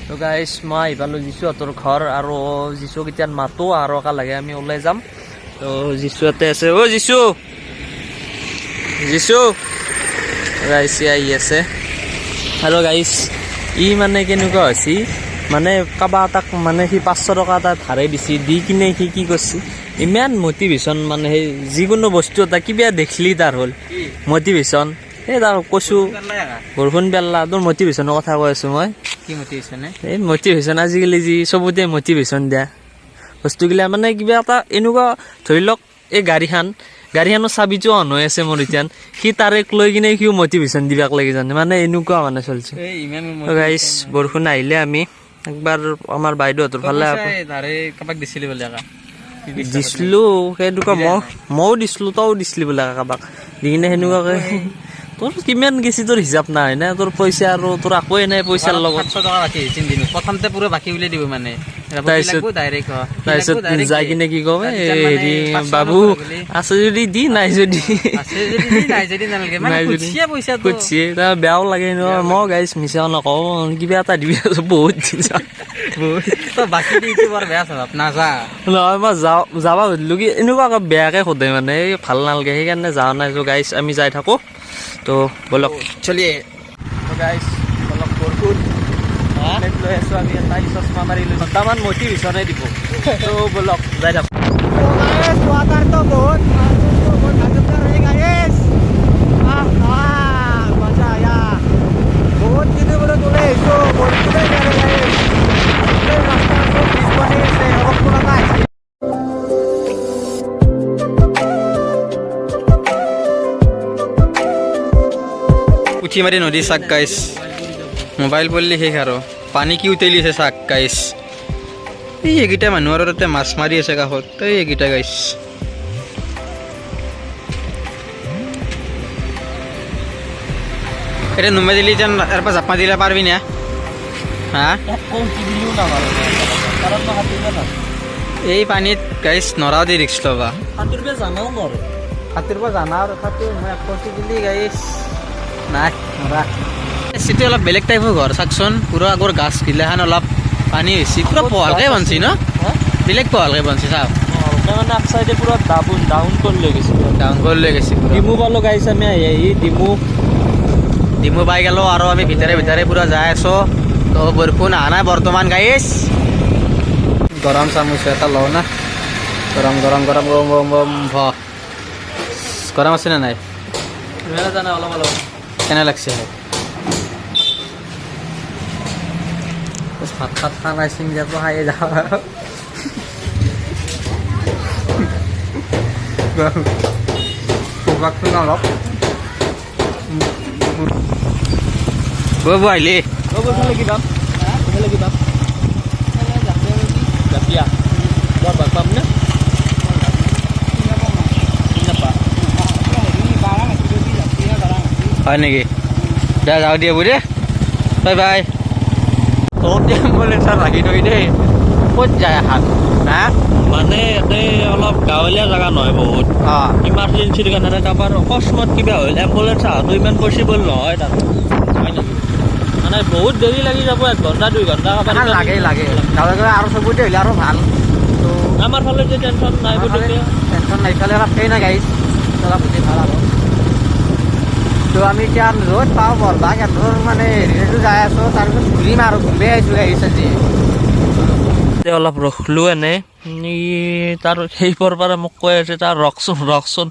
তো গাইছ, মই আহি পালোঁ যিচুহঁতৰ ঘৰ আৰু যিচুক এতিয়া মাতো আৰু একেলগে আমি ওলাই যাম। তো যিচুহঁতে আছে। অ' যিচু, যিচু, গাইছ, আহি আছে। আৰু গাইছ, ই মানে কেনেকুৱা হৈছে, মানে কাৰোবাৰ এটাক মানে সি 500 টকা এটা ধাৰে দিছে, দি কিনে সি কি কৰিছে, ইমান মটিভেশ্যন, মানে সেই যিকোনো বস্তু এটা কিবা দেখলি তাৰ হ'ল মটিভেশ্যন। এই তাৰ কৈছোঁ, বৰষুণ পেললা, তোৰ মটিভেশ্যনৰ কথা কৈ আছোঁ মই। কি মটিভেশ্যন? এই মটিভেশ্যন, আজিকালি যি চবতে মটিভেশ্যন দিয়া বস্তুগিলা, মানে কিবা এটা এনেকুৱা ধৰি লওক, এই গাড়ীখনৰ চাবিটো অন হৈ আছে মোৰ এতিয়া, সি তাৰেক লৈ কিনে সিও মটিভেশ্যন দিবাক লাগি জানে, মানে এনেকুৱা মানে চলিছে। এই ইমান গাইছ, বৰষুণ আহিলে আমি একবাৰ আমাৰ বাইদেউহঁতৰ ফালে ধাৰে কাৰোবাক দিছিলি বোলে একা? দিছিলো। সেনেকুৱা মই ময়ো দিছিলো, তইও দিছিলি বোলে কাৰোবাক। দি কিনে সেনেকুৱাকে তোৰ কিমান গেছি তোৰ হিচাপ নাই না তোৰ পইচা, আৰু তোৰ একোৱে নাই পইচাৰ লগত। 700 টকা বাকী আহিছিল দিনত, প্ৰথমতে পুৰা বাকী উলিয়াই দিব মানে। তাৰপিছত- ডাইৰেক্ট। তাৰপিছত যাই কিনে কি কম, এই হেৰি বাবু, আছে যদি দি, নাই যদি আছে যদি দি, নাই যদি নালাগে মানে। নাই যদি খুজিয়ে পইচাটো। খুজিছে, তাৰ বেয়াও লাগে ন। মই গাইছ মিছা নকওঁ, কিবা এটা দিবি, বহুত দিছা। তই বাকী দিছো বৰ বেয়া স্বভাৱ, নাযা। নহয়, মই যাওঁ, যাবা সুধিলো কি এনেকুৱাকে বেয়াকে সোধে, মানে এই ভাল নালাগে, সেইকাৰণে যোৱা নাই। ত' গাইছ, আমি যাই থাকোঁ, তো ব'লক। চলিয়ে। গাইছ, অলপ বৰষুণ লৈ আছোঁ আমি, এটা চশমা মাৰি লৈ ঘণ্টামান মটিভেশ্যনে দিব। তো ব'লক, যাই থাকোঁ। वाटर तो बहुत बहुत गजब का रहेगा। गाइस, आहा, मजा आया। বহুত দিনৰ মূৰত ওলাই আহিছোঁ, বৰষুণে নাই গাইছ। গোটেই ৰাস্তা চব ব্ৰিজ বনি আছে, অলপ পুৰণা আহিছে। পুঠিমাৰি নদী চাক গাইছ, মোবাইল পৰলি শেষ আৰু। পানী কি উতেলিছে চাক গাইছ। এই এইকেইটা মানুহ আৰু তাতে মাছ মাৰি আছে কাষত, এই এইকেইটা গাইছ। এতিয়া নুমাই দিলি যেন ইয়াৰ পৰা জাপ মাৰি দিলে পাৰবি না? হা? দিলেও নামাৰো, কাৰণ মই সাঁতুৰিব নাজানো। এই পানীত গাইছ, নৰাও দি ৰিক্স ল'বা। সাঁতুৰিব জানাও নোৱাৰো। সাঁতুৰিব জানা আৰু তথাপিও মই এক দিলি গাইছ, নাই নৰা। চিটি অলপ বেলেগ টাইপৰ ঘৰ চাকচোন, পুৰা আগৰ গাছ গিলাখান অলপ পানী হৈছে, পুৰা বহলকে বনছি ন? বেলেগ বহলকে বনছি, চাওক। মানে আগ চাইডে পুৰা ডাউন ডাউন কৰি লৈ গৈছে। ডাউন কৰি লৈ গৈছে পুৰা। ডিমু পালো গাইছ, আমি আহি আহি ডিমু। ডিমু পাই গ'লো আৰু আমি ভিতৰে ভিতৰে পুৰা যাই আছো। তো বৰষুণ অহা নাই বৰ্তমান গাইছ। গৰম চামুচ এটা লওঁ না, গৰম গৰম গৰম গৰম গৰম গৰম ভ গৰম আছে নে নাই? জানা অলপ অলপ। কেনে লাগছে? ভাত চাত খানা চিংৰাটো খায়ে যাওঁ। অলপ বৌ আহিলি। কোনফালে কি পাম? কোনফালে কি পাম? জাপিয়া বৰ ভাগ পাম নে নাপা? হয় নেকি? দে, যাওঁ দিয়ে বুঢ়ী, বাই বাই। তহঁতে এম্বুলেঞ্চত ৰাখি থৈ দেই, ক'ত যায় হাত হা? মানে ইয়াতে অলপ গাঁৱলীয়া জেগা নহয় বহুত। ইমাৰ্জেঞ্চিৰ কাৰণে কাৰোবাৰ অকস্মাত কিবা হ'ল, এম্বুলেঞ্চ অহাটো ইমান পচিবল নহয় তাত। হয় নেকি? মানে বহুত দেৰি লাগি যাব, 1 ঘণ্টা 2 ঘণ্টা কাৰোবাৰ। লাগে লাগে, গাঁৱে গাঁৱে আৰু চবতে হ'লে আৰু ভাল তো। আমাৰ ফালে যে টেনশ্যন নাই গতিকে। টেনশ্যন নাই, ইফালে অলপ সেই নাই গাইছ, অলপ বেছি ভাল আৰু। তো আমি এতিয়া য'ত পাওঁ বৰভাগ এহঁতৰ মানে হেৰিটো যাই আছোঁ, তাৰপিছত ঘূৰিম আৰু ঘূৰিয়ে আহিছোঁ গাইছ আজি। অলপ ৰখলো এনে, ই তাৰ সেইপৰ পৰা মোক কৈ আছে, তাৰ ৰখচোন ৰখচোন,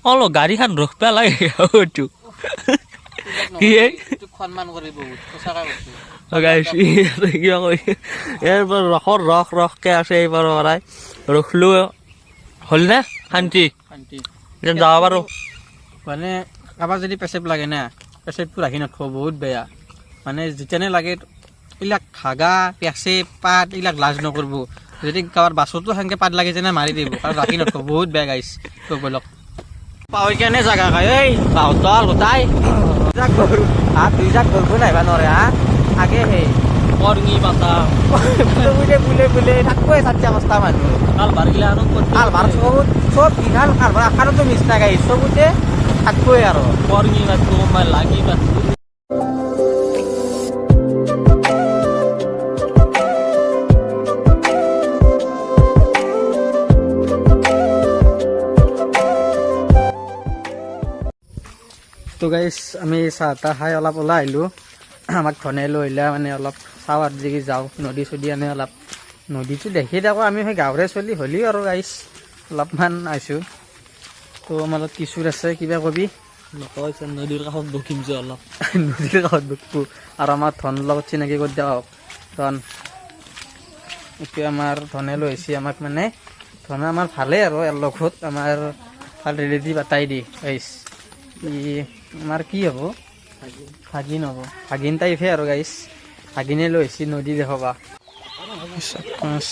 অলপ গাড়ীখন ৰখবা লাগে। এইটো কি? সন্মান কৰি বহুত সঁচাকৈ কৈছোঁ। গাইছ, কিবা কৈ ইয়াৰ পৰা ৰখৰ ৰখ ৰখকে আছে, এইবাৰ পৰাই ৰখলো। হ'ল নে শান্তি? শান্তি। এতিয়া যাব পাৰো। মানে কাৰোবাৰ যদি পেচাব লাগে না, পেচাবটো ৰাখি নথব, বহুত বেয়া। মানে যেতিয়ানে লাগে, এইবিলাক হাগা পেচাব পাত এইবিলাক লাজ নকৰিব। যদি কাৰোবাৰ বাছতো সেনেকে পাত লাগি যেনে মাৰি দিব, কাৰণ ৰাখি নথব, বহুত বেয়া গাইছ। তো বলক, পাহৰি কেনে জাগা খাই এই বাহুতল গোটাই যাক গৰু হা, দুই যাক বৰষুণ আহিব নোৱাৰে হা, আগে সেই কৰঙি পাতা। বোলে বোলে বোলে থাকবই 4টা 5টা মানুহ। কালভাৰ গিলা আৰু ক'ত? কালভাৰ চবত চব কিমান কালভাৰ এখনতো মিছ নাই গাইছ, চবতে থাকবই আৰু। কৰঙি পাতবো, কোনোবাই লাগি পাতবো। গাইছ, আমি চাহ তাহ খাই অলপ ওলাই আহিলোঁ। আমাক ধনে লৈ আহিলে, মানে অলপ চাওঁ দিগি যাওঁ, নদী চদী আনে অলপ। নদীটো দেখি থাকোঁ আমি, সেই গাঁৱৰে চলি হ'লেও আৰু গাইছ, অলপমান আহিছোঁ। তো আমাৰ লগত কিশোৰ আছে, কিবা কবি? নকয়, নদীৰ কাষত বকিম যে অলপ। নদীৰ কাষত বকবো। আৰু আমাৰ ধন লগত চিনাকি কৰি দিয়ক। ধন, এইটো আমাৰ ধনে লৈ আহিছে আমাক। মানে ধনে আমাৰ ভালেই আৰু ইয়াৰ লগত আমাৰ ভাল ৰিলেটিভ এটাই দি গাইছ। ই আমাৰ কি হ'ব? ভাগিন হ'ব, ভাগিন টাইপহে আৰু গাইছ। ভাগিনে লৈ আহিছে নদী দেখাবা। পাঁচ।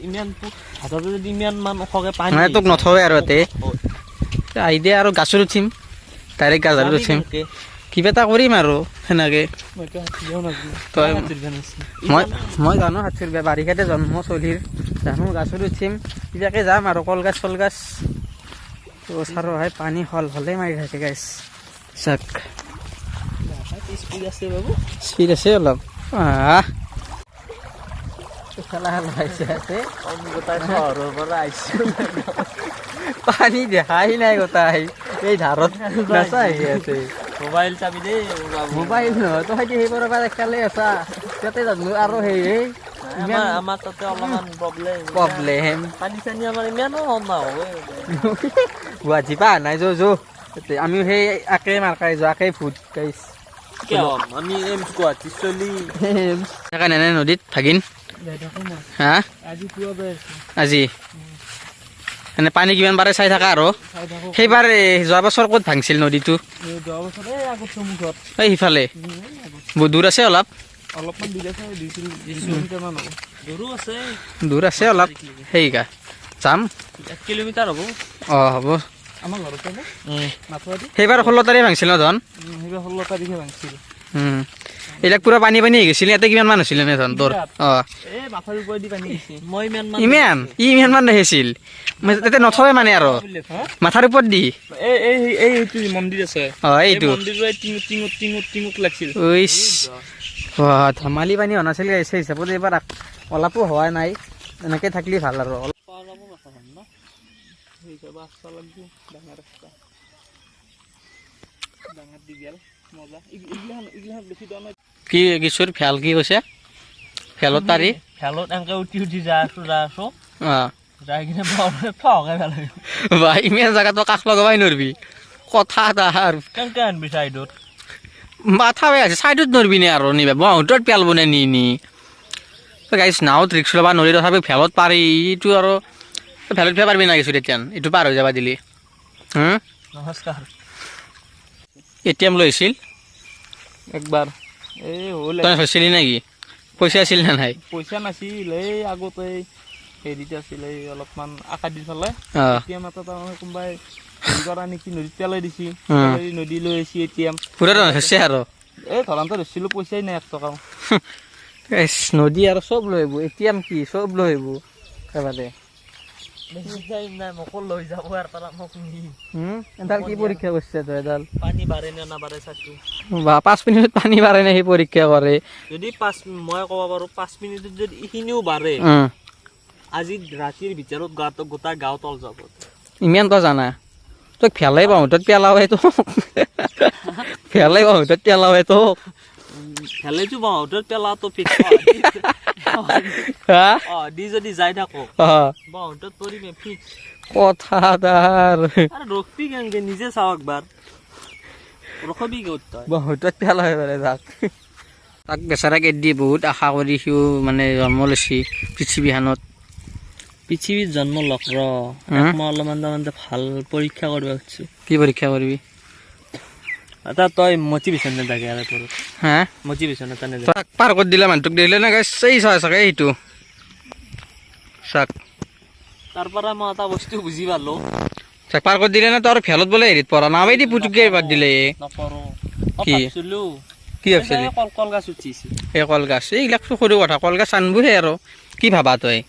ইমান হাততে যদি ইমান মান ওখকে পানী মানে তোক নথৱে আৰু ইয়াতে আহি দে আৰু গাছত উঠিম, ডাইৰেক্ট গাছত উঠিম। কিবা এটা কৰিম আৰু সেনেকে। তই মই জানো সাঁতুৰিব, বাৰিষাতে জন্ম চলিৰ, জানো। গাছত উঠিম, কিবাকে যাম আৰু কলগছ চলগছ। তো চাৰো ভাই, পানী হল হলে মাৰি থাকে গাইছ, চাক। স্পীড আছে বাবু। স্পীড আছে অলপ। আহ, খেলা খেলা আছে। আমি গোটাই চহৰৰ পৰা আহিছো। পানী দেখাই নাই, গোটাই এই ধাৰত নাচা আহি আছে। মোবাইল চাবি দেই বাবু। মোবাইল নহয়, তই সেইবোৰৰ পৰা খেলে আছা তাতে জানো আৰু সেই ইমান আমাৰ তাতে অলপমান প্ৰব্লেম। প্ৰব্লেম। পানী চানী আমাৰ ইমানো নহয়। গুৱাহাটী পৰা অহা নাই, যো যো তাতে। আমিও সেই একে মাৰ্কাই যোৱা, একে ভূত গাইছ। কিয় আমি এমছ গুৱাহাটী চলি। সেইকাৰণে এনে নদীত ভাগিন হা। আজি পুৱা যাই আছো। আজি এনে পানী কিমান বাৰে চাই থাকা আৰু। চাই থাকো। সেইবাৰ এই যোৱা বছৰ ক'ত ভাঙিছিল নদীটো? যোৱা বছৰ এই আগত চমুখত। এই সিফালে বহুত দূৰ আছে অলপ। অলপমান দূৰ আছে, 2 কিলোমিটাৰ মান হ'ব। দূৰো আছে। দূৰ আছে অলপ, সেইকা যাম। 1 কিলোমিটাৰ হ'ব। অঁ, হ'ব। আমাৰ ঘৰতে মাথাউৰি। সেইবাৰ 16 তাৰিখে ভাঙিছিল ন ধন? সেইবাৰ 16 তাৰিখে ভাঙিছিল। এইবিলাক পুৰা পানী পানী হৈ গৈছিল। ইয়াতে কিমান মান হৈছিল এনে ধন তোৰ? অঁ। এই মাথাউৰিৰ ওপৰেদি পানী গৈছে, মই ইমান মান। ইমান ই ইমান মান দেখিছিল তাতে নথয় মানে আৰু মাথাৰ ওপৰত দি। এই এই এই এইটো মন্দিৰ আছে। অঁ, এইটো। মন্দিৰৰ টিঙত টিঙত টিঙত টিঙত লাগছিল। ঐচ, বাহ, ধেমালি পানী হোৱা নাছিল সেই হিচাপত। এইবাৰ অলপো হোৱা নাই, এনেকে থাকিলে ভাল আৰু অলপ। ডাঙৰ ৰাস্তা, ডাঙৰ দীঘল মজা। এইগিলাখন এইগিলাখন বেছি দৰ নাই। কি কিশোৰ, ফেল কি কৈছে? ফেলত পাৰি। ভেলত এনেকে উঠি উঠি যাই আছো, যাই আছো। যাই কিনে থকে পেলাই। বা, ইমান জেগাটো কাষ লগাবাই নৰবি, কথা এটা আৰু। কেনেকে আনবি চাইডত? মাথা বেয়া আছে, চাইডত নৰবি নে আৰু নিবা ব্ৰহ্মপুত্ৰত পেলব নে নি নি। গাইছ, নাৱত ৰিক্স ল'বা নৰি, তথাপি ভেলত পাৰি। এইটো আৰু ভেলত উঠিব পাৰিবি না কিছু তেতিয়া এইটো পাৰ হৈ যাবা দিলি। নমস্কাৰ। এ টি এম লৈ আহিছিল। একবাৰ এই হ'ল। তই হৈছিলি নেকি? পইচা আছিল নে নাই? পইচা নাছিল। এই আগতে হেৰিত আছিল, এই অলপমান আকাদিৰ ফালে। এ টি এম এটা তাৰমানে কোনোবাই হেৰি কৰা নেকি, নদীত পেলাই দিছি। পেলাই দি নদী লৈ আহিছি এ টি এম। পুৰা হৈছে আৰু। এই ধৰান্ত ধৰিছিলো, পইচাই নাই 1 টকাও। ইছ, নদী আৰু চব লৈ আহিব, এ টি এম কি চব লৈ আহিব একেবাৰে। বেছি টাইম নাই, মোকো লৈ যাব ইয়াৰ পৰা মোক নি। এডাল কি পৰীক্ষা কৰিছে তই এডাল? পানী বাঢ়ে নে নাবাঢ়ে চাইছো। বা, 5 মিনিটত পানী বাঢ়ে নে সি পৰীক্ষা কৰে। যদি পাঁচ, মই ক'ব পাৰো, 5 মিনিটত যদি এইখিনিও বাঢ়ে, আজি ৰাতিৰ ভিতৰত গাঁৱত গোটা গাঁও তল যাব। ইমান তই জানা? তই ফেলাই পাওঁ, তই পেলাওৱে তোক, ফেলাই পাওঁ, তই পেলাওৱে তোক। ফেলেতো বাহুতত পেলাটো ফিক্স। হা। অ, দি যদি যাই থাকো, বাহুতত পৰিমে ফিক্স। কথা তাৰ। আৰে ৰখবি কেনেকে? নিজে চাও একবাৰ, ৰখবি ক'ত তই? বহুতত পেলাই পাৰে তাক। তাক বেচেৰাক এদি বহুত আশা কৰি সিও মানে জন্ম লৈছি পৃথিৱীখনত। পৃথিৱীত জন্ম লক ৰ। মই অলপমান তাৰমানে ভাল পৰীক্ষা কৰিব খুজিছো। কি পৰীক্ষা কৰিবি? এটা তই মটিভেশ্যন নেদাকে ইয়াৰ ওপৰত। হা? মটিভেশ্যন এটা নেদে। তাক পাৰ কৰি দিলা মানুহটোক দেখিলে না গাইছ? এই চাই চাগে সেইটো চাক। তাৰ পৰা মই এটা বস্তু বুজি পালো। চাক, পাৰ কৰি দিলে না তই? আৰু ভেলত বোলে হেৰিত পৰা নাৱেদি পুতুককে বাদ দিলে। নকৰো মই। কি? ভাবছিলো। কি ভাবছিলি? কল কল গাছ উঠিছে। এই কলগছ এইবিলাক সৰু কথা, কলগছ আনবোহে আৰু কি ভাবা তই?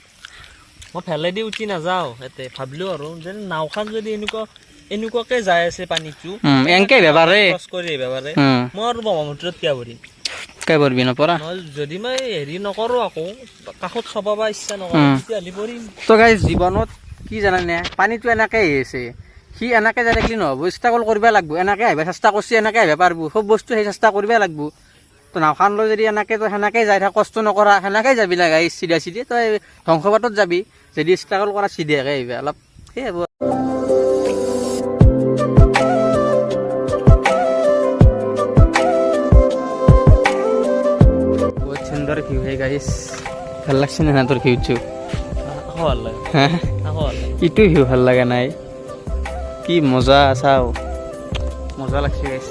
মই ভেলেদি উঠি নাযাওঁ ইয়াতে। ভাবলো আৰু যে নাওখন যদি এনেকুৱা এনেকুৱাকে যাই আছে পানীটো, এনকে বেবাৰে ক্ৰছ কৰি আহিব পাৰে, মই আৰু ব্ৰহ্মপুত্ৰত কিয় পৰিম? কাই পৰবি নপৰা। নহয়, যদি মই হেৰি নকৰো, আকৌ কাষত চাব বা ইচ্ছা নকৰো, তেতিয়াহ'লে পৰিম। তো গাইজ, জীৱনত কি জানানে, পানীটো এনেকৈ আহি আছে, সি এনেকৈ যাই থাকিলে নহ'ব, ষ্ট্ৰাগল কৰিব লাগিব। এনেকৈ আহিব চেষ্টা কৰিছে, এনেকৈ আহিব পাৰিব, চব বস্তু সেই চেষ্টা কৰিব লাগিব। তো নাওখন লৈ যদি এনেকৈ তই সেনেকৈ যাই থাক, কষ্ট নকৰা, সেনেকৈ যাবি না গাইছ, চিধা চিধি তই ধ্বংসবাটত যাবি। যদি ষ্ট্ৰাগল কৰা চিধাকৈ আহিবি অলপ, সেই হ'ব। বহুত সুন্দৰ ভিউ হে গাইছ, ভাল লাগছে না তোৰ ভিউটো? আকৌ ভাল লাগে। হা? আকৌ ভাল লাগে। ইটো ভিউ ভাল লগা নাই? কি মজা, চাও, মজা লাগছে গাইছ।